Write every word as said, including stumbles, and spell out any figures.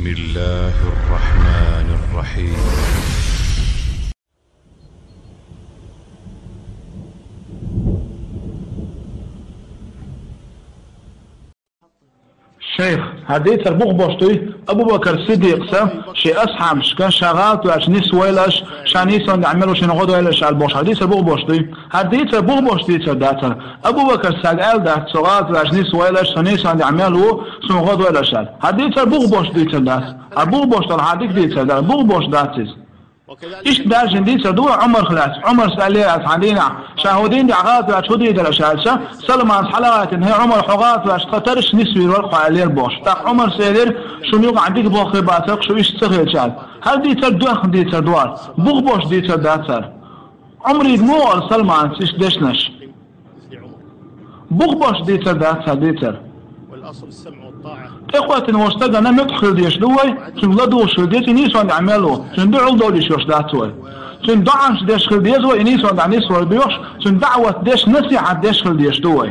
بسم الله الرحمن الرحيم. Шайх, хӀара дийцар бух бош дуй, Абу Бакр Сиддикъас ший асхьабашка ша гӀалат ваьлча нисвойла аша, ша нийсонна тӀехь мел ву шуна гӀо дойла аша аьлла бохуш, хӀара дийцар бух бош дуй? ХӀара дийцар бух бош дийцар дацар. Абу Бакр сага аьлла дац, со гӀалат ваьлча нисвойла аша, со нийсонна тӀехь мел ву, суна гӀо дойла аша аьлла. ХӀара дийцар бух бош дийцар дац. ХӀара бух бош долу хӀара дика дийцар дац, бух бош дац иза. Иштта даьржина дийцар ду вай Ӏумарх лаьцна. Ӏумарс аьллера аьлла цхьана дийнахь, ша хӀун дийна дуьхьа гӀалат ваьлча хӀун дийр дара аша аьлча, Салманас хьалагӀайтина, хӀей Ӏумар, хьо гӀалат ваьлча тхан тарраш нисвийр вара хьо аьллера бохуш. ТӀаккха Ӏумарс элира, шуна юкъахь дика бохург бацара, шу иштта ца хилча аьлла. ХӀара дийцар доьхна дийцар ду хӀара, бух бош дийцар дац хӀара. Ӏумарга муха олу Салманас иштта дешнаш? Бух бош дийцар дац хӀара дийцар. ТӀекхоьттина волчу стагана муьтӀахь хила дезаш ду вай, цуьнга ладугӀуш хила деза, и нийсонна тӀехь мел ву, цуьнан дуьхьал довла йиш йолуш дац вай. Цуьнан доӀанаш деш хила деза вай, и нийсонна тӀехь нисвала боьхуш, цуьнан даӀват деш, насихьат деш хила дезаш ду вай.